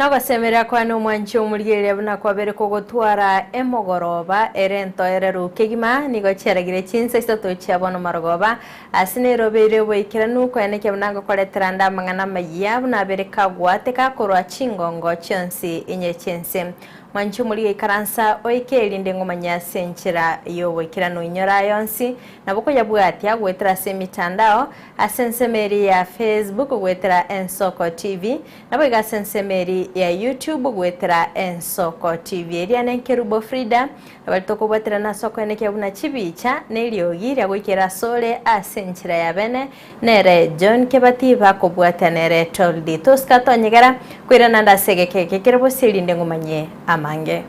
Nogosemeria kwane omwanchi omorigereria buna kwabere kogotwara emogoroba ere entoereru kegima, nigo chiaragire chinsa isato chia bono marogoba, ase nerobeire oboikeranu koenekia buna ngokoretera nde amang'ana amayia buna abere kagwateka korwa chingongo chionsi inye chi'ense. Mwanche omorigia ikaransa oike erinde ngomanye ase enchera y'oboikeranu inyore aya onsi, nabo koyabwatia goetera ase emitandao, ase ensemo eria ya Facebook goetera Ensoko TV, Naboigo ase ensemo eria ya YouTube goetera Ensoko TV. Eria nenkerubo Frida, nabari tokobwaterana ase okoenekia buna chibicha na eriogi ria goikera asore ase enchera ya bene, nere John Kebati bakobwatia nere Toldi. Tosika tonyegera koirana ande ase egeka eke kere bosio erinde ngomanye amange.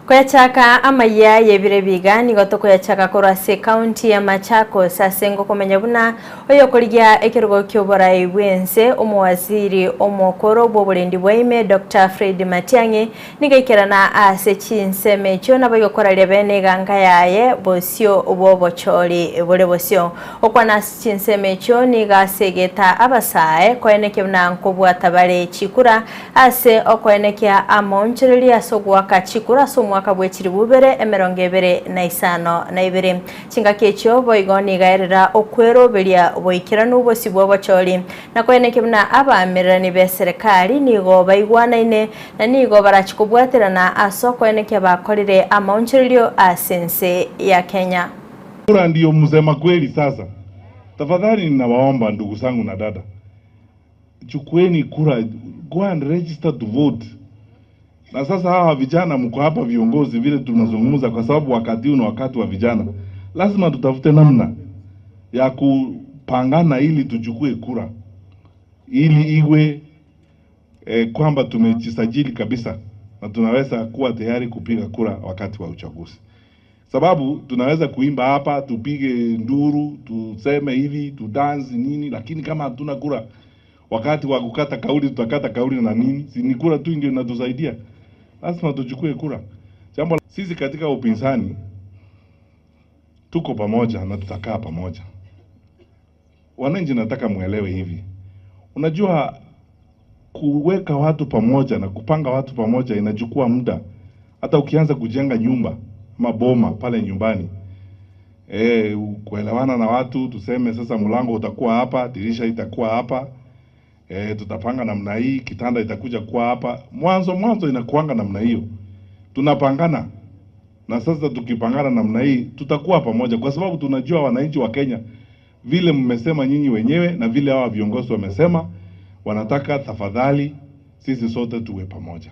Koyachaka amayia y'ebiro ebiga nigo tokoyachaka korwa ase ekaunti ya Machakos ase ngokomenya buna oyokorigia ekerogo ki'oborai bw'ense omowaziri omokoro bw'oborendi bwa ime Doctor Fred Matiang'i Nigo aikerana ase chinsemo echio naboigo koraria bene eganga yaye bosio bw'obochori bore bosio. Okwana ase chinsemo echio nigo asegeta abasae koenekia buna nkobwata bare chikura ase okoenekia amaonchoreria ase ogoaka chikura ase omwaka bwe chilifu ibere 25. Chingaki echio boigo nigo aerera okweroberia boikeranu bosio bw'obochori na koenekia buna abaamererani b'eserekari nigo baigwanaine Na nigo barachie kobwaterana ase okoenekia bakorire amaonchorerio ase ense ya Kenya. Kura ndiyo msema kweli sasa tafadhali ninawaomba ndugu zangu na dada chukueni kura go and register to vote na sasa hawa vijana mko hapa viongozi vile tunazungumza kwa sababu wakati huu ni wakati wa vijana lazima tutafute namna ya kupangana ili tuchukue kura ili iwe e, kwamba tumejisajili kabisa na tunaweza kuwa tayari kupiga kura wakati wa uchaguzi, sababu tunaweza kuimba hapa, tupige nduru, tuseme hivi, tudansi nini, lakini kama hatuna kura wakati wa kukata kauli, tutakata kauli na nini? Si ni kura tu ndio inatusaidia? Lazima tuchukue kura. Jambo sisi katika upinzani tuko pamoja na tutakaa pamoja. Wananchi, nataka mwelewe hivi, unajua kuweka watu pamoja na kupanga watu pamoja inachukua muda. Hata ukianza kujenga nyumba ama boma pale nyumbani e, kuelewana na watu, tuseme sasa mlango utakuwa hapa, dirisha itakuwa hapa e, tutapanga namna hii, kitanda itakuja kuwa hapa. Mwanzo mwanzo inakuanga namna hiyo, tunapangana na sasa tukipangana namna hii tutakuwa pamoja, kwa sababu tunajua wananchi wa Kenya vile mmesema nyinyi wenyewe na vile hawa viongozi wamesema, wanataka tafadhali sisi sote tuwe pamoja.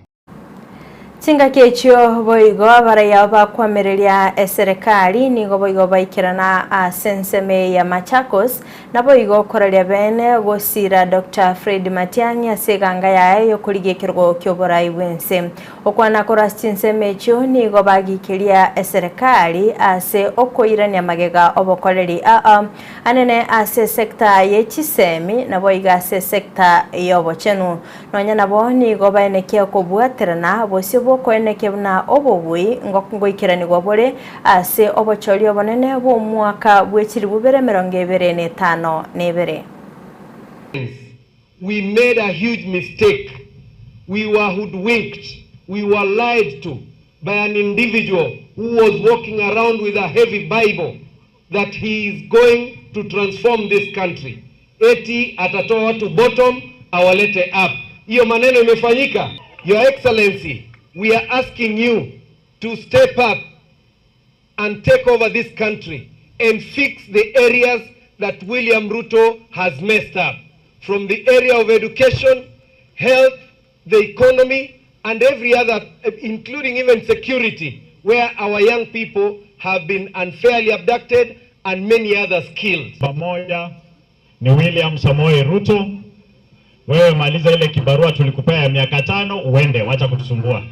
Chingaki echio boigo abaraiya bakwamereria eserekari nigo boigo baikerana ase ensemo eye ya Machakos naboigo koraria bene gosira Doctor Fred Matiang'i ase eganga yaye yokorigia ekerogo kioborai bwense. Okwana korwa ase chinsemo echio nigo bagikeria eserekari ase okoirania magega obokoreri aa anene ase esecta ye chisemi naboigo ase esecta y'obochenu. Nonya nabo nigo baenekia okobwaterana bosio bw'okoenekia buna obobui ngoikeranigwa bore ase obochori obonene bw'omwaka bwe chilifu bibere 25. We made a huge mistake, we were hoodwinked, we were lied to by an individual who was walking around with a heavy bible that he is going to transform this country, eti atatoa watu bottom awalete up. Hiyo maneno imefanyika. Your Excellency, we are asking you to step up and take over this country and fix the areas that William Ruto has messed up from the area of education, health, the economy and every other including even security where our young people have been unfairly abducted and many others killed. Pamoja ni William Samoei Ruto. Wewe maliza ile kibarua tulikupea ya miaka tano, uende, wacha kutusumbua.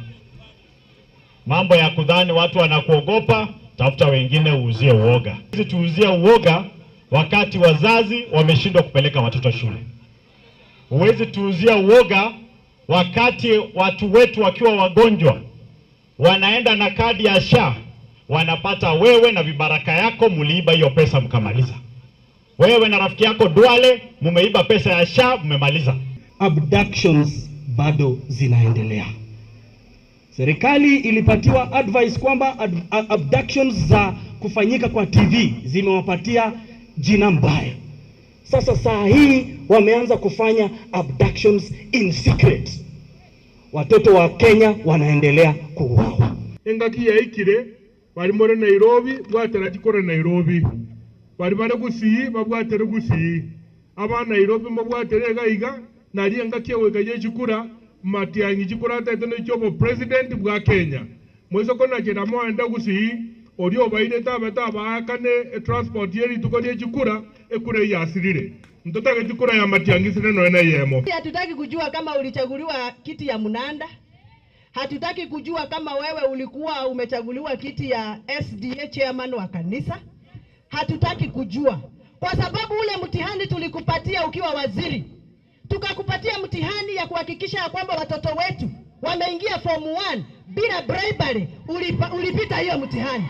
Mambo ya kudhani watu wanakuogopa, tafuta wengine uuzie uoga. Sisi tuuzie uoga wakati wazazi wameshindwa kupeleka watoto shule. Huwezi tuuzia uoga wakati watu wetu wakiwa wagonjwa. Wanaenda na kadi ya SHA, wanapata wewe na vibaraka yako muliiba hiyo pesa mkamaliza. Wewe na rafiki yako Duale mumeiba pesa ya SHA mmemaliza. Abductions bado zinaendelea. Serikali ilipatiwa advice kwamba abductions za kufanyika kwa TV zimewapatia jina mbaya. Sasa saa hii wameanza kufanya abductions in secret. Watoto wa Kenya wanaendelea kuuawa. Engaki yaikire, baria more Nairobi, bwatera chikura Nairobi, baria bare Gusii babwatere Gusii, aba Nairobi mobwatere iga iga, nario engaki egoika ye chikura, matiang'i chikura ataete ne chiobo president bwa Kenya. Moise konachera moende Gusii, oria obairete abete abaakane etransport ye rituko rie chikura, ekura eyio yasirire. Ntotageti kura ya matiang'i sire nonya na eyemo. Hatutaki kujua kama ulichaguliwa kiti ya Munanda. Hatutaki kujua kama wewe ulikuwa umechaguliwa kiti ya SDA chairman wa kanisa. Hatutaki kujua, kwa sababu ule mtihani tulikupatia ukiwa waziri, tukakupatia mtihani ya kuhakikisha ya kwamba watoto wetu wameingia form 1 bila bribery. Ulipita hiyo mtihani.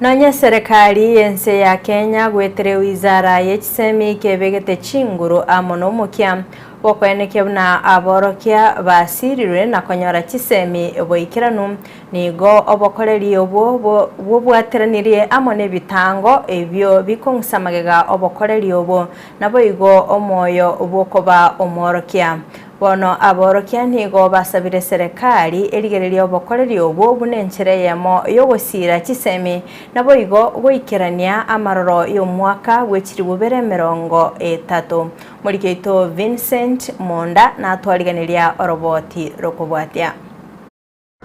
Nonya serikali y'ense ya Kenya gwetera wizara ye chisemi kebegete chinguru amo nomokia bwokoenekia buna aborokia basirirwe na konyora chisemi boikeranu nigo obokoreri obwo bobwateranirie amo n'ebitango ebio bikong'usa magega obokoreri obwo naboigo omoyo bwokoba omworokia. Bono aborokia nigo basabire serikali erigereria obokoreri obwo buna enchera eyemo yogosira chisemi naboigo goikerania amaroro y'omwaka bw'echiribu 30. Morikeito Vincent Monda natwariganiria oroboti rokobwatia.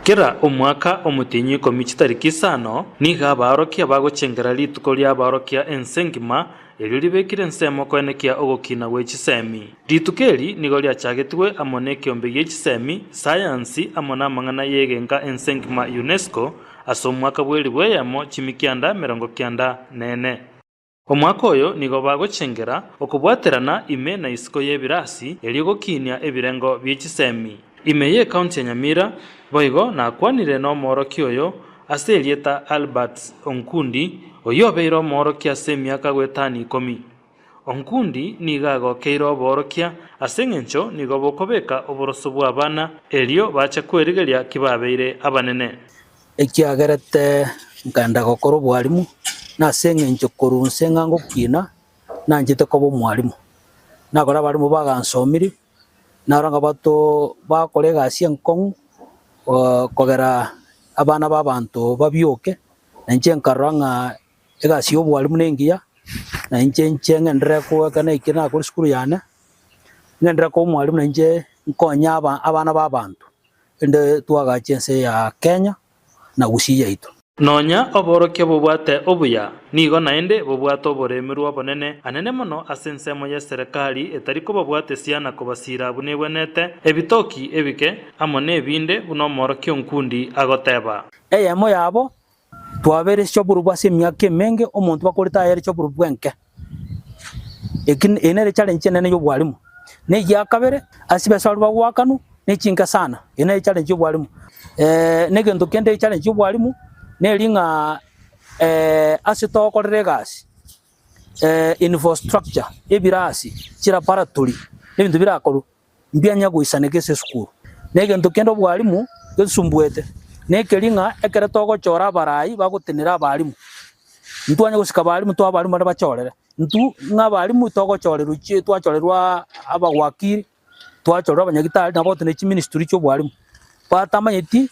Kera omwaka omotinyi ikomi chitariki isano nigo abaorokia bagochengera rituko ria abaorokia ense engima erio ribekire ensemo koenekia ogokina gwe chisemi. Rituko eri nigo riachagetigwe amo na ekiombe gie chisemi, sayansi amo na amang'ana ya egenka ense engima UNESCO ase omwaka bwa elibu eyemo chimikianda 94. Omwaka oyo nigo bagochengera okobwaterana ime na isiko y'ebirasi erio gokinia ebirengo bie chisemi. Ime ye ekaunti ya Nyamira boigo nakwanire na omworokia oyo ase erieta Albert Onkundi oyo obeire omworokia ase emiaka goetani ikomi. Onkundi nigo agokeire oborokia ase eng'encho nigo bokobeka oboroso bwa abana erio bache kwerigeria kibabeire abanene. Ekiagerete nkaenda gokora obwarimu, nase eng'encho korwa nse ng'a ngokina, nanchete koba omwarimu. Nakora abarimu bagansomiri, naro ng'a bato bakora egasi enkong'u, kogera abana ba abanto babioke, na inche nkarora ng'a egasi ya obwarimu na engiya, na inche nche ng'enderere koeka naikire nakora esukuru yane, ng'enderere koba omwarimu na inche nkonye aba abana ba abanto, ende twagache ense ya Kenya na Gusii yaito. Nonya oborokia bobwate obuya nigo naende bobwate oboremerwa obonene anene mono ase ensemo ya serikali etari kobabwate siana kobasira buna ebwenete ebitoki ebike amo na ebinde buna omworokia Onkundi agoteba. Eyemo yabo twabere chioburubu ase emiaka emenge omonto bakorete ayere chioburubu bwenke. Eki eye nere challenge enene ya obwarimu. Na egia kabere ase chibesa baria bagoakanwa ne chinke sana, eye nere challenge ya obwarimu. Na egento kende challenge ya obwarimu neri ng'a ase togokorera egasi infrastructure, ebirasi, chilaboratory, na ebinto birakorwa mbianya goisaneka ase esukuru. Na egento kende obwarimu gesumbuete, nekeri ng'a ekero togochora abarai bagotenera abarimu, ntwanya gosika abarimu toa abarimu baria bachorere, intwe ng'a abarimu togochorerwa chi twachorerwa abawakili, twachorerwa abanyagitari nabo gotenena chiministry chia obwarimu, batamanyeti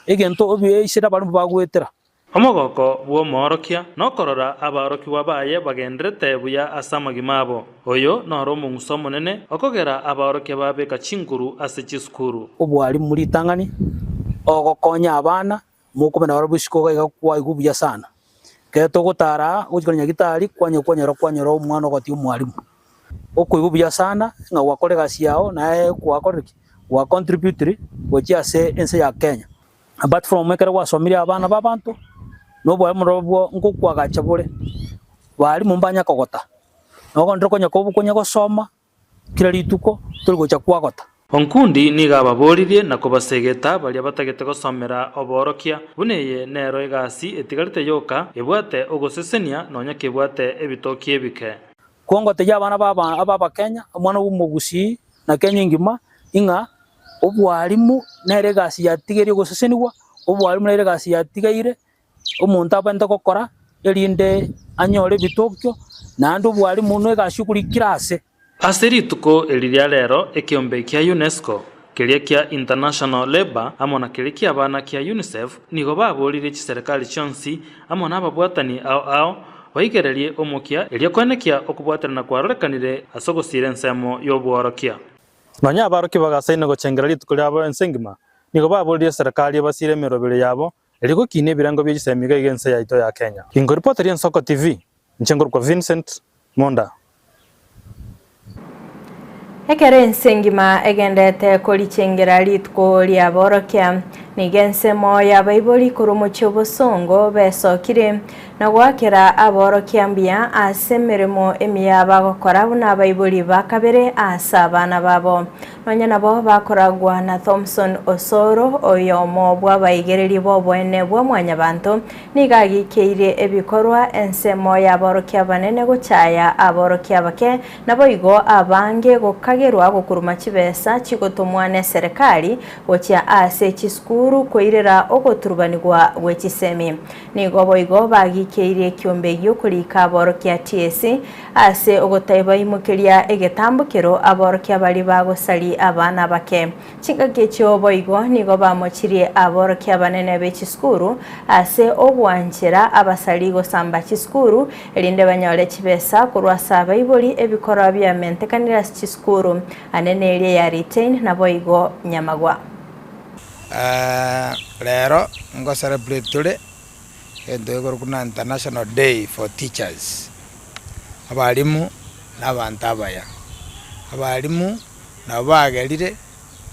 egento obiaisire abarimu bagoetera. Omogoko bw'omoorokia nokorora abaorokigwa baye bagenderete buya ase amagima abo. Oyo noro omong'uso omonene okogera abaorokia babeka chinguru ase chisukuru. Obwarimu ritang'ani, ogokonya abana, mokobe nabarabwo isiko iga iga kwaigwa buya sana. Ekero togotara aa, gochia kore nyagitari, kwanya kwanyora kwanyora omwana ogotiga omwarimu. Okoigwa buya sana, ng'a gwakora egasi yago, naye gwakorire ki? Gwa contributire gochia ase ense ya Kenya. Apart from ekero gwasomire abana ba abanto, na obwarimu nabwo ngokwagacha bore, barimu mbanya kogota, nogo ndire konya kobu konya gosoma kera rituko, tori gocha kwagota. Onkundi nigo ababoririe na kobasegeta baria batagete gosomera oboorokia, buna eye nero egasi etigarete yoka ebwate ogosesenia nonya kebwate ebitoki ebike. Kongotegia abana b'Abakenya, omwana bw'omogusii na Kenya engima, ing'a obwarimu nere egasi yatigeire gosesenigwa, obwarimu nere egasi yatigeire omonto abwenerete gokora, erinde anyore ebitokio, naende obwarimu na egasi okorikire ase. Ase rituko eri ria rero ekeombe kia UNESCO, keria kia International Labour amo na keria ki'abana kia UNICEF nigo baboririe chiserekari chionsi amo nababwatani ao ao baigererie omokia erio koenekia okobwaterana kwarorekanire ase ogosiira ensemo y'obworokia. Nonya abarokia bagasaine gochengera rituko riabo ense engima, nigo baboririe eserekari ebasiire emeroberi yabo erio gokinia ebirengo bie chisemi iga iga ense yaito ya Kenya. Inkoripoteri Ensoko TV, inche nkorokwa Vincent Monda. Ekero ense engima egenderete korichengera rituko ri'aborokia, nigo ensemo y'abaibori korwa omochie obosongo besokire na goakera aborokia mbuya ase emeremo emiya bagokora buna abaibori ba kabere ase abana babo. Nonya nabo bakoragwa na Thomson Osoro, oyomo bw'abaigereria b'oboene bwa Mwanyabanto, Nigo agikeirie ebikorwa ensemo y'aborokia abanene gochaya aborokia abake, naboigo abange gokagerwa gokuruma chibesa chigotomwa neserekari gochia ase chisukuru koirera ogoturubanigwa gwe chisemi. Nigo boigo bagikeirie ekiombe gi'okorika aborokia TSC ase ogotaibaimokeria egetambokero aborokia baria bagosaria abana abake. Chingaki echio boigo nigo bamochirie aborokia abanene be chisukuru ase ogwanchera abasari gosamba chisukuru, erinde banyore chibesa korwa ase abaibori ebikorwa biamentekanire ase chisukuru, ane neria ya Retain naboigo Nyamagwa. Rero ngo celebrate tore egento gekorokwa buna International Day for Teachers, abalimu na abanto abaya, abalimu. Nabo bagerire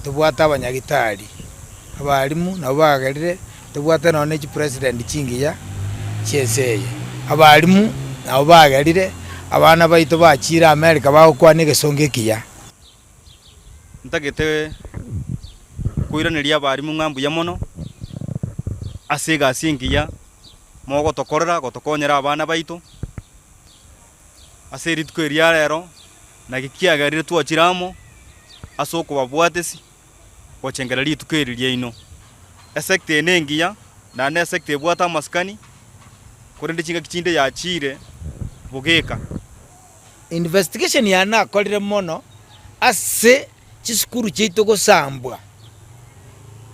tobwate abanyagitari, abalimu nabo bagerire tobwate nonye ne chipresident chingiya chi'ense eye. Abalimu nabo bagerire abana baito bachire America bagokwana egesongo ekiya. Ntagete koiraneria abalimu ng'a mbuya mono ase egasi engiya mogotokorera gotokonyera abana baito ase rituko eri ria rero. Naki kiagerire twachire amo ase okobabwatisia gochengera rituko eri riaino. Esekta eye nengiya, naende nesekta ebwate amasikani, korende chingaki chinde yachiire bogeka. Investigation yane nakorire mono ase chisukuru chiaito gosambwa,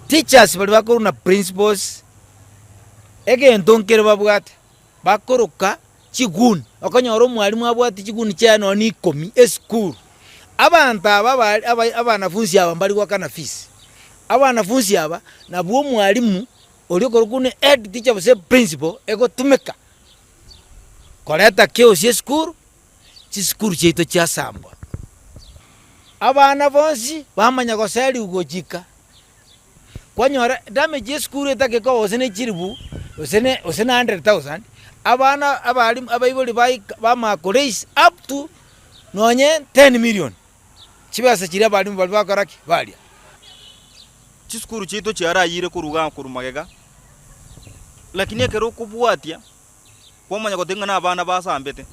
teachers baria bakorwa na principals, egento nkere babwate. Bakoroka chiguni, okonyora omwalimu abwate chiguni chiaye nonya na ikomi esukuru. Abanto aba aba aba abanafunsi aba mbari goakana fees, abanafunsi aba nabwo omwalimu oria okorokwa buna head teacher gose principal egotumeka koreta chaos esukuru, chisukuru chiaito chiasambwa. Abana bonsi bamanya goseriwa gochika. Kwanyora damage esukuru etake koba gose ne chilifu gose ne gose ne hundred thousand, abana abalimu abaibori baika bamanya ko raise up to nonye ten million, chibesa chiria abalimu baria bakora ki? Baria. Chisukuru chiaito chiarayire korwa igaa korwa magega, lakini ekero okobwatia, kwamanya goteba ng'a na abana basambete,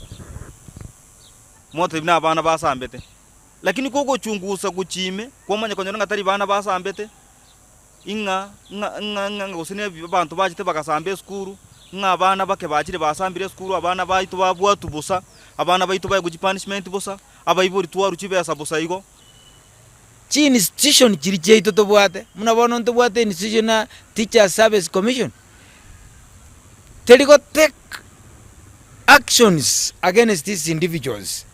motebia na abana basambete. Lakini kogochungusa gochia ime, kwamanya konyora ng'a tari bana basambete, ing'a ng'a ng'a ng'a gose ne abanto bachete bagasamba esukuru, ng'a abana bake bachire basambire esukuru, abana baito babwatwa bosa, abana baito baegwa chipunishment bosa, abaibori twarwa chibesa bosa igo. Chiinstitution chiria chiaito tobwate, buna bono ntobwate institution ya Teachers Service Commission, teri go take actions against these individuals.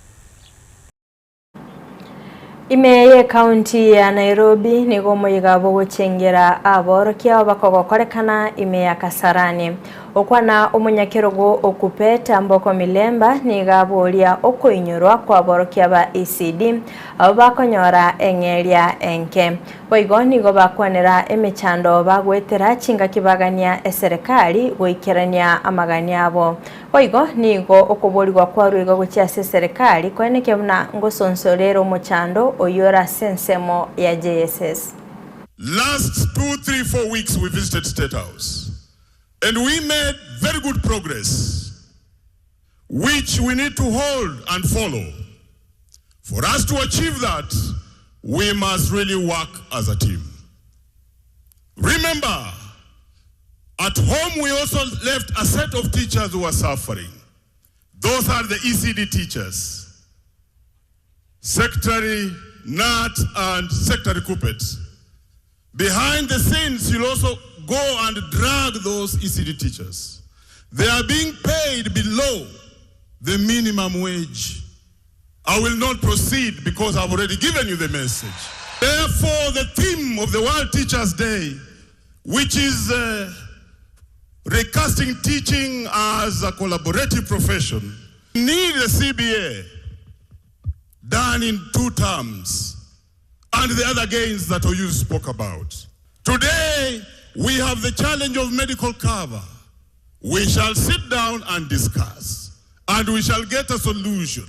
Ime y'Ekaunti ya Nairobi nigo omoyega bw'ogochengera aborokia bakogokorekana ime ya Kasarani. Okwana omonyakerogo o Kupeta Mboko Milemba nigo aboria okoinyorwa kw'aborokia ba ECD abwo bakonyora eng'eria enke. Boigo nigo bakwanera emechando bagoetera chingaki bagania eserekari goikerania amagania abo. Boigo nigo okoborigwa kwarwa igo gochia ase eserekari koenekia buna ngosonsorera omochando oyio ore ase ensemo ya JSS. Last two, three, four weeks we visited State House and we made very good progress which we need to hold and follow. For us to achieve that, we must really work as a team. Remember, at home we also left a set of teachers who are suffering. Those are the ECD teachers. Secretary Nat and Secretary Kupet. Behind the scenes, you'll also go and drag those ECD teachers. They are being paid below the minimum wage. I will not proceed because I've already given you the message. Therefore, the theme of the World Teachers Day, which is uh, recasting teaching as a collaborative profession, need the CBA done in two terms and the other gains that Oyu spoke about. Today, we have the challenge of medical cover. We shall sit down and discuss, and we shall get a solution.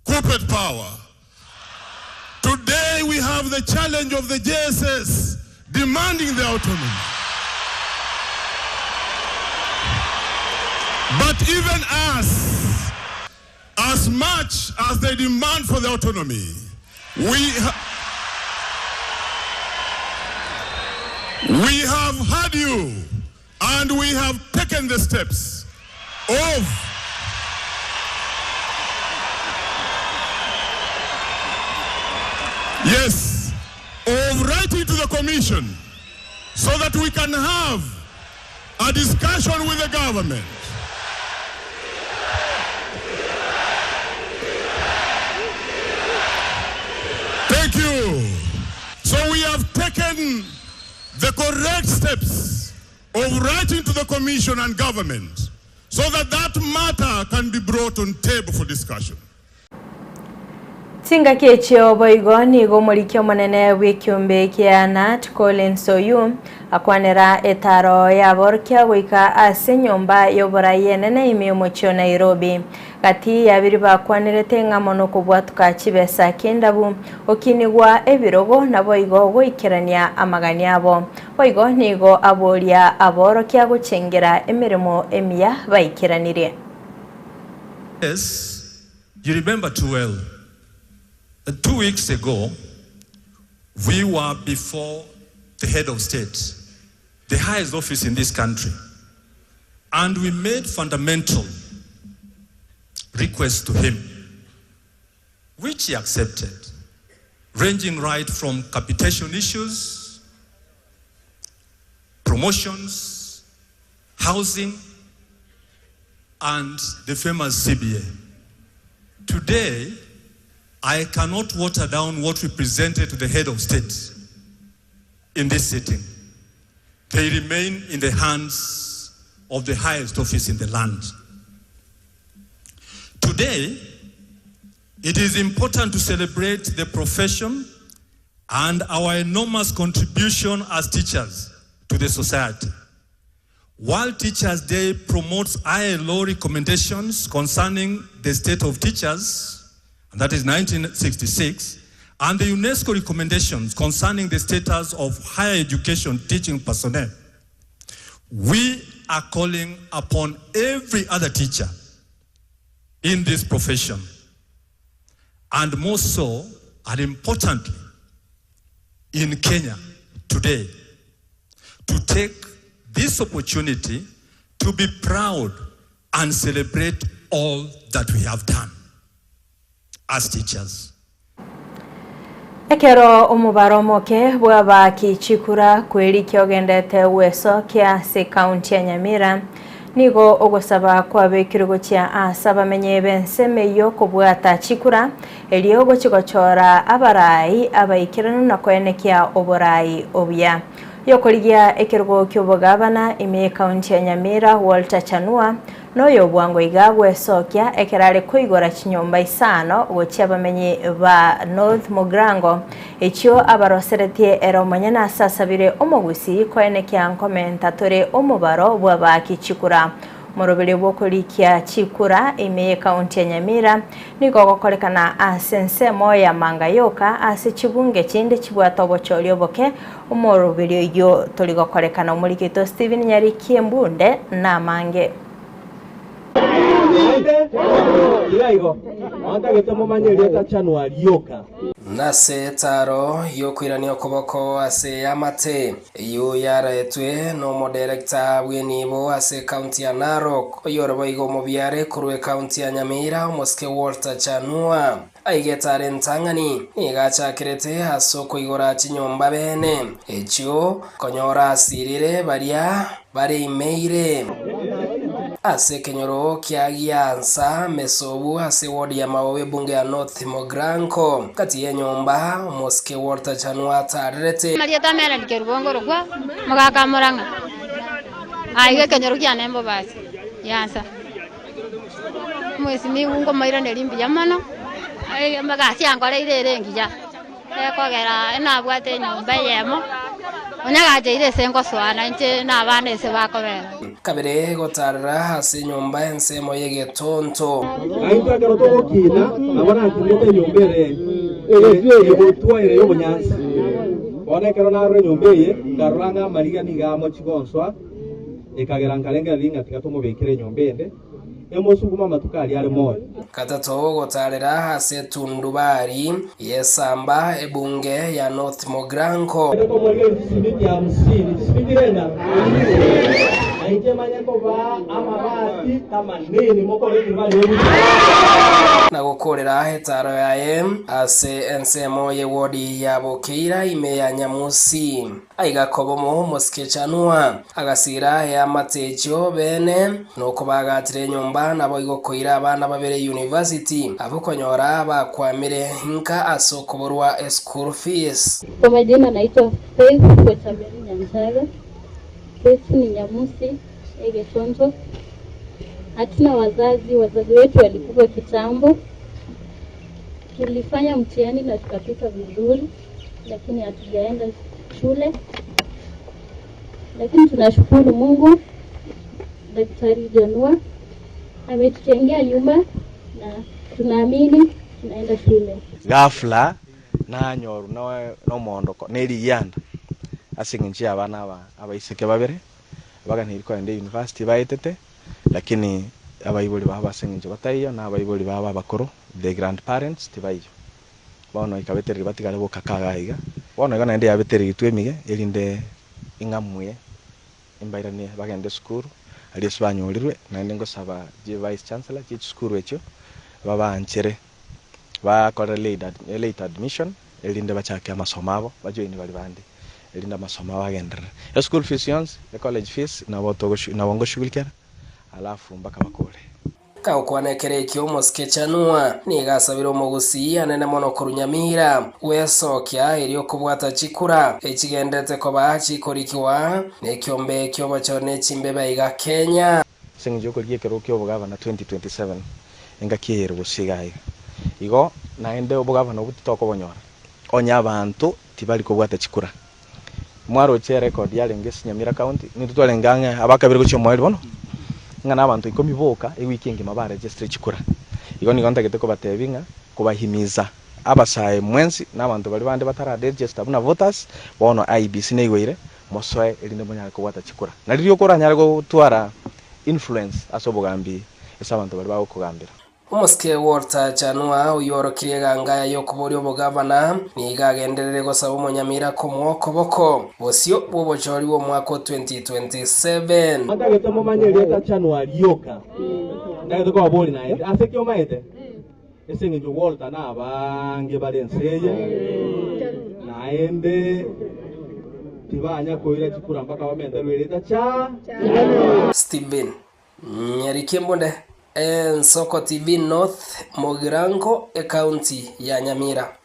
Corporate power. Today, we have the challenge of the JSS demanding the autonomy. But even us, as much as they demand for the autonomy, we, ha we have heard you and we have taken the steps of yes, of writing to the commission so that we can have a discussion with the government. Thank you. So we have taken the correct steps of writing to the commission and government so that that matter can be brought on table for discussion. Chingaki echio boigo nigo omoriki omonene bw'ekiombe kia Nat Collins Oyuu akwanera etaro y'aborokia goika ase enyomba y'oborai enene ime y'omochie o Nairobi. Gati y'abiri bakwanerete ng'a mono kobwatuka chibesa ki'endabu, okinigwa ebirogo naboigo goikerania amagani abo. Boigo nigo aboria aborokia gochengera emeremo emiya baikeranirie. Yes, you remember too well that two weeks ago we were before the head of state, the highest office in this country, and we made fundamental requests to him, which he accepted, ranging right from capitation issues, promotions, housing, and the famous CBA. Today, I cannot water down what we presented to the head of state in this sitting. They remain in the hands of the highest office in the land. Today, it is important to celebrate the profession and our enormous contribution as teachers to the society. World Teachers Day promotes ILO recommendations concerning the state of teachers, and that is 1966, and the UNESCO recommendations concerning the status of higher education teaching personnel. We are calling upon every other teacher in this profession, and more so, and importantly, in Kenya today, to take this opportunity to be proud and celebrate all that we have done as teachers. Ekero omobaro omoke bw'abaaki chikura kwerikia ogendete gwesokia ase ekaunti ya Nyamira, nigo ogosaba kwabekirwe gochia ase abamenyi b'ensemo eyio kobwata chikura erio gochi gochora abarai abaikeranu na koenekia oborai obuya. Yokorigia ekerogo ki'obogabana ime y'ekaunti ya Nyamira Walter Chanua noyo bwango iga gwesokia ekero are koigora chinyomba isano gochia abamenyi ba North Mugirango echio abaroseretie ere omonyene ase asabire omogusii koenekia nkomenta tore omobaro bw'abaaki chikura. Omoroberio bw'okorikia chikura ime y'ekaunti ya Nyamira nigo ogokorekana ase ensemo ya Manga yoka ase chibunge chinde chibwate obochori oboke Omoroberio oyio tori gokorekana omoriki oito Stephen Nyariki Embunde namange. Nase etaaro y'okoirania okoboko ase eamate, eyio yaraetwe nomoderekta bw'enibo ase ekaunti ya Narok, oyore boigo omobiare korwa ekaunti ya Nyamira, omosike Walter Chanua. Aiga etare entang'ani nigo achakerete ase okoigora chinyomba bene, echio konyora asirire baria bareimeire. Ase ekenyoro kia Giansa, Mesobu, ase eward ya Mawowe ebunge ya North Mogranko, gati y'enyomba omosike Walter Chanua atarerete. Amarieta a Melanie Kerubo nkorokwa Mogaka Murang'a, aiga ekenyoro kiane Mbobasi, Giansa. Omwesimigwa nkomoiraneria mbuya mono, egasi ankoreire ere engiya, ekogera nabwate enyomba eyemo, onye agacheire ase ngosoa nainche na abana ase bakobera. Kabere gotarera ase enyomba ensemo y'egetonto. Naintwe ekero togokina, nabo nakinete enyomba ere egotwa ere y'obonyansi. Bono ekero narora enyomba eye, nkarora ng'a amariga nigo amochie gonsoa. Ekagera nkarengereria ng'a tiga tomobekere enyomba ende, emosuguma amatuko aria are moyo. Gatato gotarera ase etundubari y'esamba ebunge ya North Mogrango. Naende komorigereria chisimiti hamsini, chisimiti renda? Na inche manye kobaa amabati tamanini, mokore eturubari y'obuya. Na gokoorera etaaro yaye ase ensemo y'ewodi ya Bokeira ime ya Nyamusi. Aiga kobomo omosike Chanua agasiira eamate echio bene, nokobaagatera enyomba naboigo koira abana babere university abwo konyora bakwamire inka ase okoborwa eschool fees. Kwa majina naitwa Faith Bochaberi Nyanchaga, kwetu ni Nyamusi Egetonto. Hatuna wazazi, wazazi wetu walikufa kitambo. Tulifanya mtihani na tukapita vizuri, lakini hatujaenda shule, lakini tunashukuru Mungu, Daktari Janua ametujengea nyumba na tunaamini tunaenda shule. Ghafla nanyorwa nomoondoko ne rigianda ase engencho y'abana aba abaiseke babere baganeiri kogenda eyunivasiti baetete, lakini abaibori babo ase engencho bataiyo na abaibori babo abakoro, the grandparents, tibaiyo. Bono ikabetereria batigare bokaka iga iga. Bono igo naende yabetereritwe emige, erinde ing'amue imbairanie bagende esukuru, aria ase banyorirwe, naende ngosaba chi vice chancellor chie chisukuru echio, babanchere bakore late admission, erinde bachake amasomo abo, bajoini baria bande, erinde amasomo abo agenderere. Eschool fees yonsi, ecollege fees, nabo togosh nabo ngoshughulikera, alafu mpaka bakore. Kagokwana ekero ekio omosike Chanua nigo asabire omogusii anene mono korwa Nyamira gwesokia erio kobwata chikura echigenderete koba chikorikigwa nekiombe kiobochori ne chimbebe aiga Kenya. Ase engencho y'okorigia ekerogo ki'obogavana 2027 engaki eye ere gose iga iga. Igo naende obogavana obwo titokobonyora onye abanto tibari kobwata chikura. Mwaroche erecord yarenge ase Nyamira county, nintwe twarenge ang'e abakabere gochia omoerio bono, ng'a na abanto ikomi boka ewiki engima baregistre chikura. Igo nigo ntagete kobatebia ng'a kobahimiza abasae mwensi na abanto baria bande batararegister buna voters, bono IEBC neigoire mosoe erinde monyare kobwata chikura. Na riria okoranyare gotwara influence ase obogambi ase abanto baria bagokogambera. Omosike Walter Chanua oyio orokirie eganga y'okoboria obogavana nigo agenderere gosaba omonyamira komoa okoboko bosio bw'obochori bw'omwaka o 2027. Ntagete momanye erieta Chanua rioka. Ntagete kobaboria naende, Ase ki omaete? Ase engencho Walter nabaange bare ense eye, naende tibanya koira chikura mpaka bamenterwe erieta Cha. Stephen Nyarikembunde, Ensoko TV North Mugirango, Ekaunti ya Nyamira.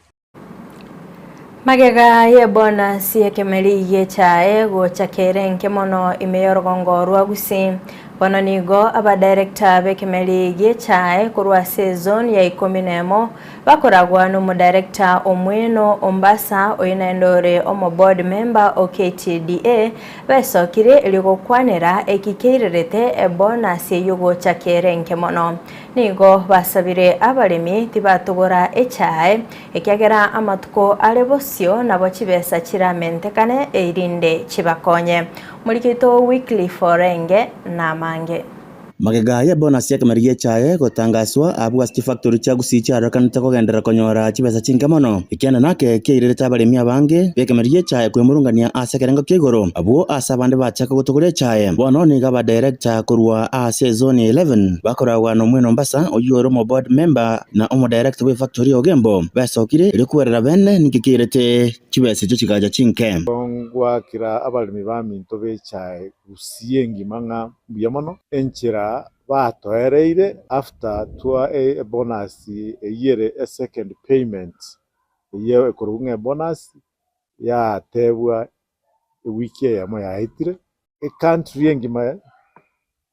Magega y'ebonus y'ekemeri gi'echae gocha kere enke mono ime y'orogongo rwa Gusii. Bono nigo abadirector b'ekemeri gi'echae korwa ase ezone ya ikomi na emo bakoragwa n'omodirector Omweno Ombasa oyio naende ore omoboard member o KTDA besokire erio gokwanera eki keirerete ebonus eyio gocha kere enke mono. Nigo basabire abaremi tibatogora echae, ekiagera amatuko are bosio nabo chibesa chiramentekane erinde chibakonye. Omoriki oito Wycliffe Orenge namange. Magega y'ebonus y'ekemeri gi'echae gotangaswa, abwo ase chifactori chia Gusii chiarorekanete kogenderera konyora chibesa chinke mono. Ekianda nake kiairerete abaremi abange b'ekemeri gi'echae kwemurungania ase ekerengo kia igoro, abwo ase abande bachaka gotogora echae. Bono nigo abadirector korwa ase ezone ya 11 bakoragwa n'Omweno Ombasa, oyio ore omoboard member na omodirector bw'efactory ya Ogembo, besokire erio kwerera bene ninki kiairete chibesa echio chigacha chinke. Ngoakera abaremi baminto b'echae Gusii engima ng'a mbuya mono, enchera batoereire after twa ebonus eyio ere esecond payment eyio ekorokwa ng'a ebonus yatebwa ewiki eyemo yaetire, ecountry engima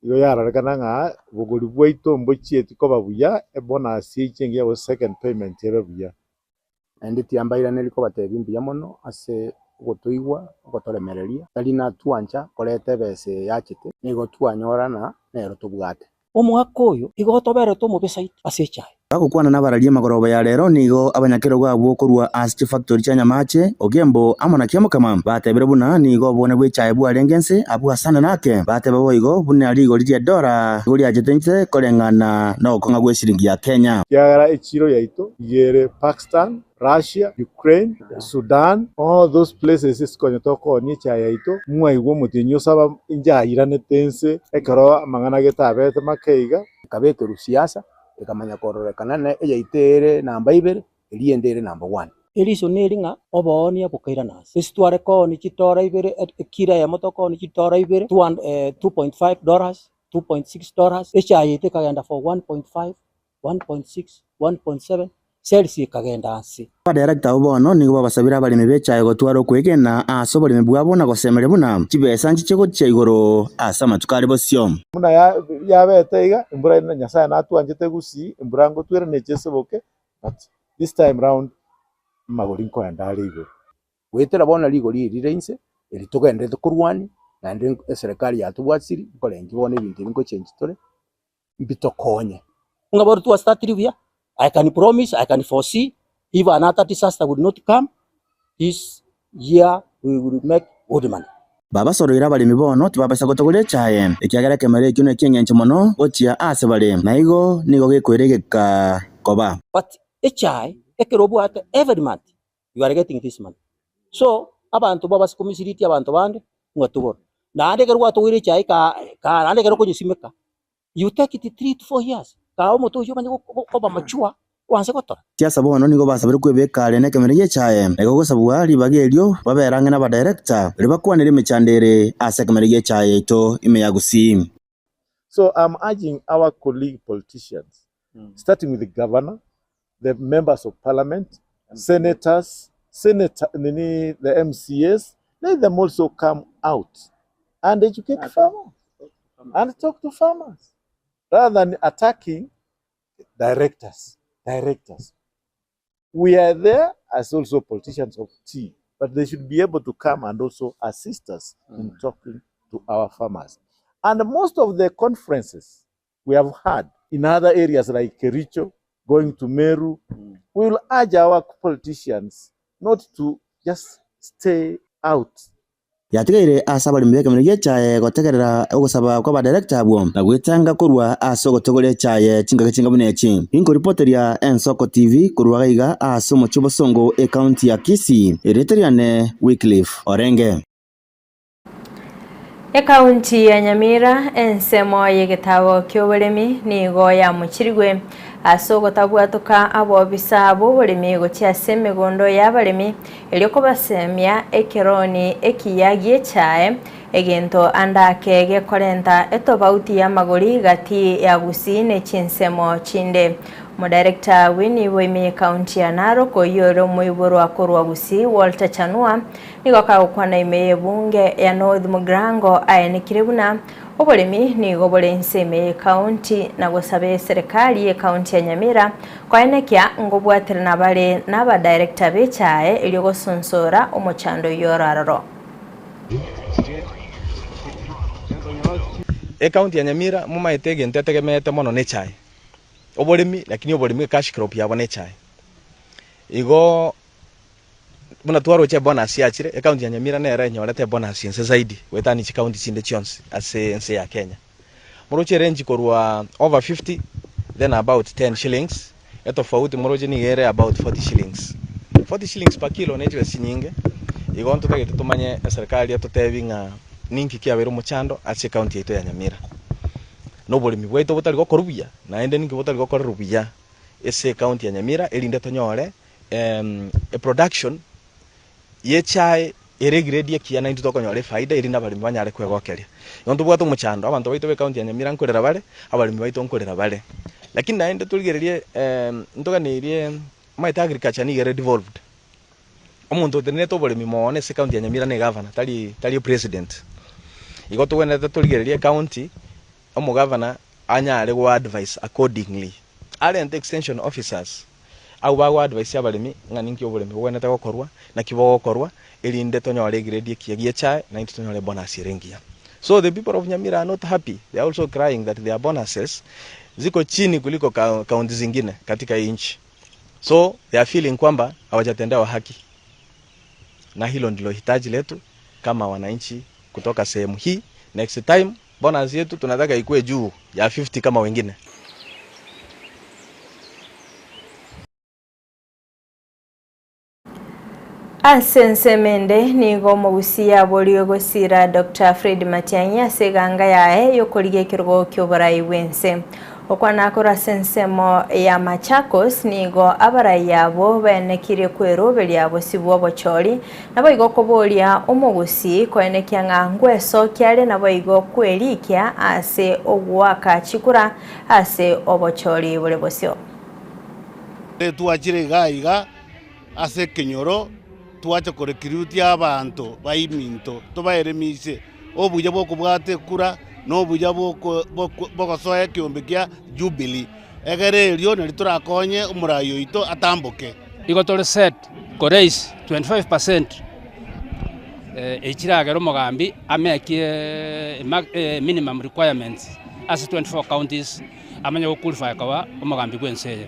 igo yarorekana ng'a bogori bwaito mbochieti koba buya, ebonus eiche engiya gose second payment ebe buya. Naende tiambairaneria kobatebia mbuya mono ase ogotoigwa, ogotoremereria, tari natwancha koreta ebesa eye yachete, nigo twanyorana nero tobwate. Omwaka oyo igo otoberete omobe saiti ase echae. Bagokwana nabararia emagoroba ya rero nigo abanyakerogo abwo korwa ase chifactori chia Nyamache, Ogembo amo na Kiamokama batebire buna nigo obone bw'echae bwarenge nse abwo asande nake. Bateba boigo buna rigori ri'edora nigo riachete nse koreng'ana nogokong'a gw'eshiringi ya Kenya. Ekiagera echiro yaito iga ere Pakistan, Russia, Ukraine, Sudan, all those places ase konya tokoonia echae yaito, mwaigwa omotienyi osaba inche airanete nse ekero amang'ana gete abete make iga. Ekabekerwa siasa, ekamanya kororekana na eyaito ere namba ibere, eria ende ere namba one. Eriso neri ng'a oboonia bokairana ase. Ase tware koonia chitora ibere, ekilo eyemo tokoonia chitora ibere, 2.5 dollars, 2.6 dollars, echae yaito ekagenda for 1.5, 1.6, 1.7, sales ekagenda ase. Abadirector abwo bono nigo babasabire abaremi b'echae gotwara okwegena ase oboremi bwabo na gosemeria buna chibesa nchiche gochia igoro ase amatuko are bosio. Buna yabete iga, embura Nyasae natwanchete gusii, embura ngotwere neche eseboke, but this time round amagori nkoenda are igoro. Goetera bono rigori eri rire inse, eri togendererete korwania, naende eserekari yatobwatisirie, nkorengi bono ebinto ebi ngochengi tore, mbitokonye. Ng'a bono twastartire buya, I can promise, I can foresee, if another disaster will not come, this year we will make good money. Babasoroire abaremi bono tibabasa gotogoria echaye, ekiagera ekemero ekio neki'engencho mono gochia aase bare, na igo nigo gekoira egeka koba. But echae ekero obwate every month you are getting this money. So abanto babase komisiriti abanto bande ng'a togora. Naende ekero gwatogoire echae kaa kaa naende ekero okonyesimeka you take it 3 to 4 years kaa omote oyio omanye koba mature oanse gotora. Siasa bono nigo basabire kwebeka are nekemero gi'echae, na igo gosabwa ribaga erio babere ang'e nabadirector erio bakwanere emechando ere ase ekemero gi'echae yaito ime ya Gusii. So I'm urging our colleague politicians, starting with the governor, the members of parliament, senators, senator, nini, the MCAs, let them also come out and educate farmers and talk to farmers rather than attacking directors. Directors. We are there as also politicians of tea, but they should be able to come and also assist us in talking to our farmers. And most of the conferences we have had in other areas like Kericho, going to Meru, we will urge our politicians not to just stay out. Yatigaire ase abaremi b'ekemerero gi'echaye gotegerera ogosaba kw'abadirector abwo na gwetanga korwa ase ogotogora echaye chingaki chinga buna echi. Ninkoripoteria Ensoko TV korwa gaiga ase omochie obosongo ecounty ya Kisii. Erieta riane Wycliffe Orenge. Ekaunti ya Nyamira, ensemo y'egetabo ki'oboremi nigo yamochirigwe ase ogotabwatoka abobisa b'oboremi gochia ase emegondo y'abaremi erio kobasemia ekeroni ekiya gi'echae, egento ande ake gekorenta etobauti y'amagori gati ya Gusii ne chinsemo chinde. Omodirector Winnie bw'ime y'ekaunti ya Narok oyio ore omoiborwa korwa Gusii Walter Chanua nigo kagokwana ime y'ebunge ya North Mugirango aenekire buna oboremi nigo bore inse ime y'ekaunti na gosaba eserekari y'ekaunti ya Nyamira koenekia ngobwaterana bare n'abadirector b'echae erio gosonsora omochando oyio ore aroro. Ekaunti ya Nyamira momaete egento etegemeete mono nechae. Oboremi lakini oboremi ecash crop yabo nechae. Igo buna twaroche ebonus yachire, ecounty ya Nyamira nere enyorete ebonus ense zaidi goetania chicounty chinde chionsi ase ense ya Kenya. Moroche erange korwa over 50 then about 10 shillings, etofauti moroche nigo ere about 40 shillings. 40 shillings per kilo ne chibesa chinyinge, igo ntotagete tomanye eserikari etotebi ng'a ninki kiabeire omochando ase ecounty yaito ya Nyamira. Na oboremi bwaito botari gokorwa buya, naende ninki botari gokorerwa buya ase ecounty ya Nyamira erinde tonyore eproduction y'echae ere egrade ekiya naintwe tokonyora efaida erinde abaremi banyare kwegokeria. Igo ntobwate omochando, abanto baito b'ecounty ya Nyamira nkorera bare, abaremi baito nkorera bare. Lakini naende torigererie ntoganeirie omanyete agriculture nigo ere devolved. Omonto otenenerete oboremi mono ase ecounty ya Nyamira ne egavana tari tari epresident. Igo togwenerete torigererie ecounty, omogavana anyare go advise accordingly. Arente extension officers abwo bago advise abaremi ng'a ninki oboremi bogwenerete gokorwa, naki bogokorwa, erinde tonyore egrade ekiya gie echae naintwe tonyore ebonus ere engiya. So the people of Nyamira are not happy, they are also crying that their bonuses ziko chini kuliko county zingine katika hii nchi. So they are feeling kwamba hawajatendewa haki na hilo ndilo hitaji letu kama wananchi kutoka sehemu hii. Next time bonus yetu tunataka ikuwe juu ya 50 kama wengine. Ase ensemo ende, nigo omogusia aboriwe gosiira Doctor Fred Matiang'i ase eganga yaye y'okorigia ekerogo ki'oborai bw'ense. Okwana korwa ase ensemo ya Machakos nigo abarai abwo baenekirie kweroberia bosio bw'obochori, naboigo koboria omogusii koenekia ng'a ngwesokia are naboigo kwerikia ase ogoaka chikura ase obochori bore bosio. Twachire iga iga ase ekenyoro, twacha korecruitia abanto baiminto tobaeremise obuya bw'okobwata ekura na obuya bw'ogosoa ekeombe kia Jubilee, egere erio nario torakonye omorai oito atamboke. Igo tore set ko raise 25 percent echiragere omogambi amekie minimum requirements ase 24 counties amanye go qualify koba omogambi bwense eye.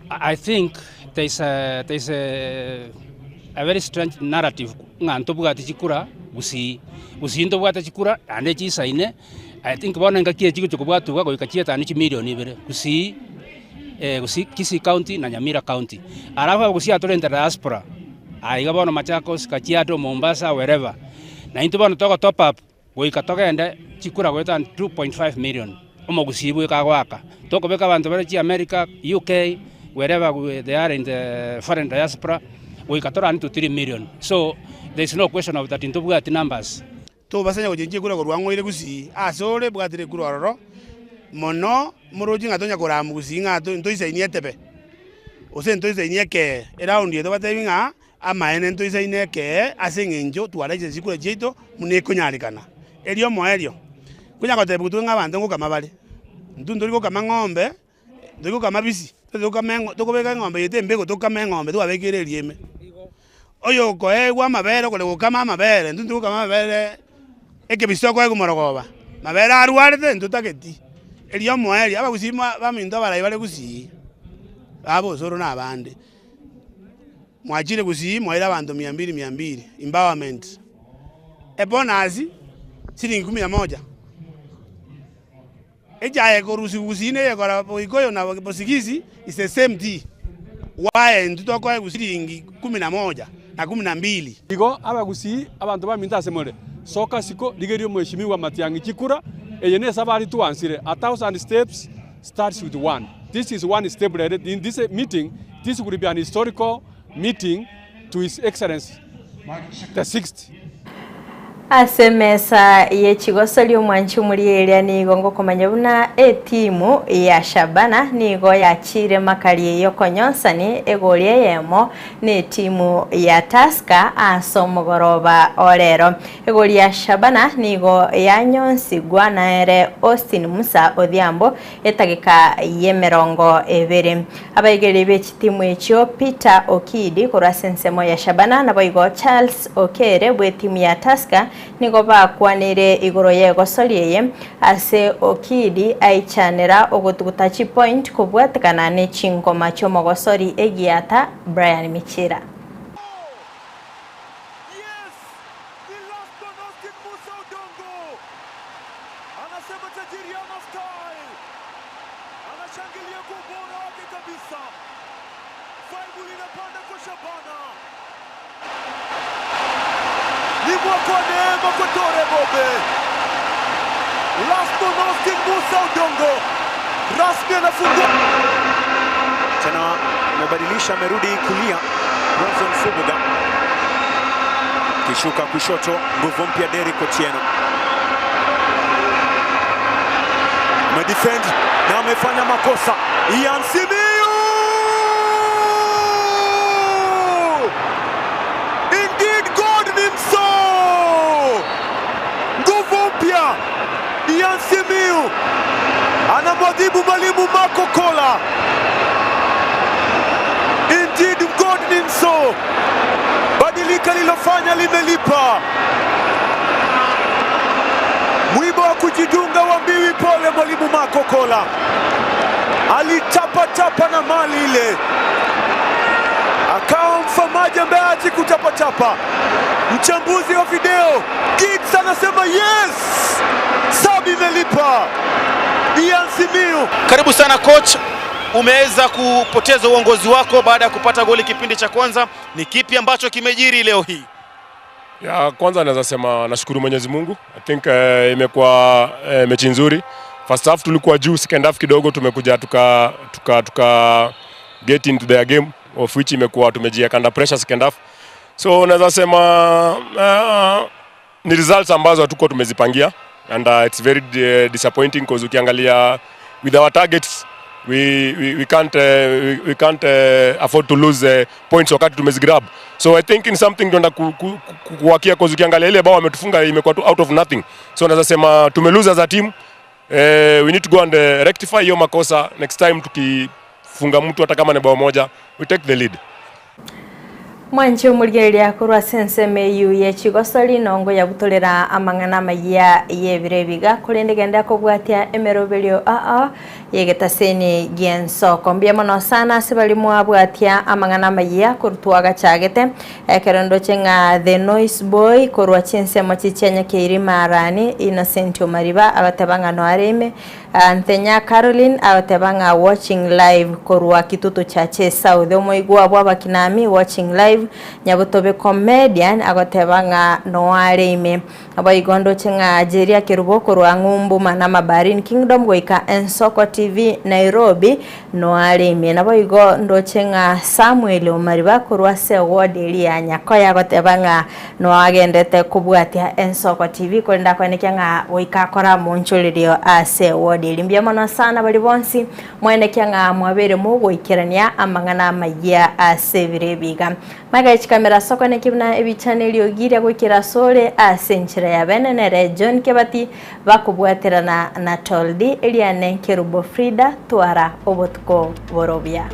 I think there is a, there is a, a very strange narrative ng'a ntobwati chikura gusii, gusii ntobwate chikura naende chisaine, I think bono engaki eye chigochia kobwatugwa goika chietani chimilion ibere, gusii gusii Kisii county na Nyamira county. Alafu abagusii aba torente diaspora, aiga bono Machakos, Kajiado, Mombasa, wherever. Naintwe bono togo top up. Goika togende chikura goetania 2.5 million omogusii bweka agoaka. Tokobeka abanto bare chiamerica, UK, wherever they are in the foreign diaspora, goika torane to 3 million. So there is no question of that ntobwati numbers. Tobasanya gochenchia ekura korwa ang'o ire gusii ase ore bwatire ekura ororo mono moroche ng'a tonya korama gusii ng'a ntoisaini etebe gose ntoisaini ekee eraundi eye tobatebi ng'a Amaene ntoisaine ekee ase engencho twaraiche chikura chiaito buna ekonyarekana. Erio omoerio, konya gotebigwa twe ng'a abanto ngokama bare. Intwe ntori gokama ng'ombe, ntori gokama bisi, tokama eng'o tokobeka eng'ombe yaito embego tokame eng'ombe twabekeire erieme. Oyokoegwa amabere okore gokama amabere, intwe ntori gokama amabere ekebisa okoegwa morogoba, mabere arwarete ntotageti. Erio omoerio, abagusii baminto abarai bare gusii, baba osoro na abande. Mwachire gusii mwaire abanto mia mbili mia mbili, empowerment, ebonus siringi kumi na moja. Echae ekorusiwa gusii na eyekora Boikoyo na Bosigisi is the same tea. Why intwe tokoegwa siringi kumi na moja na kumi na mbili? Igo abagusii, abanto baminto ase more, soka isiko, rigereria omweshimiwa Matiang'i chikura, eye nesabari twansire, a thousand steps starts with one. This is one step rere in this meeting, this will be an historical meeting to His Excellency the sixth. Ase emesa ye chigosori omwanchi omorieria nigo ngokomanya buna etimu ya Shabana nigo yachiire makari yokonyonsani egori eyemo netimu ya Tusker ase omogoroba o rero. Egori ya Shabana nigo yanyonsigwa nere Austin Musa Odhiambo etageka y'emerongo ebere. Abaegeria be chitimu echio Peter Okidi korwa ase ensemo ya Shabana naboigo Charles Okere bw'etimu ya Tusker nigo bakwanire igoro y'egosori eye ase Okidi aichanera ogotuguta chipoint kobwatekana ne chingoma chi'omogosori egiata Brian Michira. Ni mwaka wa neema kwa Tore Bobe. Laston Austin Musa Odongo rasmi anafungua tena, amebadilisha, amerudi kulia. Bronson Subuga kishuka kushoto, nguvu mpya Derrick Otieno amedefend na amefanya makosa. Ian Simiyu! Indeed God ni mso. Nguvu mpya Ian Simiyu anamwadhibu mwalimu Marco Kola. Indeed God ni mso. Badilika lilofanya limelipa. Mwiba wa kujidunga wa mbiwi, pole mwalimu Marco Kola, alitapatapa na mali ile, akawa mfamaji ambaye haachi kutapatapa. Mchambuzi wa video Giggs anasema yes, sabi imelipa. Ian Simiyu Karibu sana coach, umeweza kupoteza uongozi wako baada ya kupata goli kipindi cha kwanza. Ni kipi ambacho kimejiri leo hii? Ya kwanza naweza sema nashukuru Mwenyezi Mungu. I think imekuwa mechi nzuri. First half tulikuwa juu, second half kidogo tumekuja tuka tuka tuka get into their game of which imekuwa tumejiweka under pressure second half. So naweza sema ni results ambazo hatukuwa tumezipangia and it's very disappointing because ukiangalia with our targets we can't, we can't afford to lose points wakati tumezigrab. So I think in something tunaenda kuwakia cause ukiangalia ile bao wametufunga imekuwa tu out of nothing. So naweza sema tumelose as a team. We need to go and rectify hiyo makosa next time tukifunga mtu hata kama ni bao moja we take the lead. Mwanchi omorigereria korwa ase ensemo eywo ya chigosori nongo yabutorera amang'ana amaya yebire ebiga korende genda akobwatia emeroberio aa yegetaseni gia ensoko. Mbuya mono sana ase bari mwabwatia amang'ana amaya korwa twagachagete ekero ndoche ng'a The Noise Boy korwa chinsemo chichia Nyakeiri Marani Innocent Omariba agateba ng'a noareme Nthenya Caroline agateba ng'a watching live korwa Kitutu Chache South omoigwa bwa abakinami watching live Nyabutobe Comedian agoteba ng'a noareme Aboigo ndoche ng'a Jeria Kerubo korwa Ng'umbu Manama Barin Kingdom goika Ensoko TV Nairobi noaremie. Naboigo ndoche ng'a Samuel Omariba korwa ase eward eria ya Nyakoya agoteba ng'a noagendete kobwatia Ensoko TV korende akoenekia ng'a goika akore amonchorerio ase eward eria. Mbuya mono sana baria bonsi mwaenekia ng'a mwabeire mogoikerania amang'ana amayia ase ebiro ebi iga. Magega chikamera soko naki buna ebichana eriogi riria goikera asore ase enchera ya bene nere John Kebati bakobwaterana na Toldi eriane Kerubo Frida twara obotuko borobia.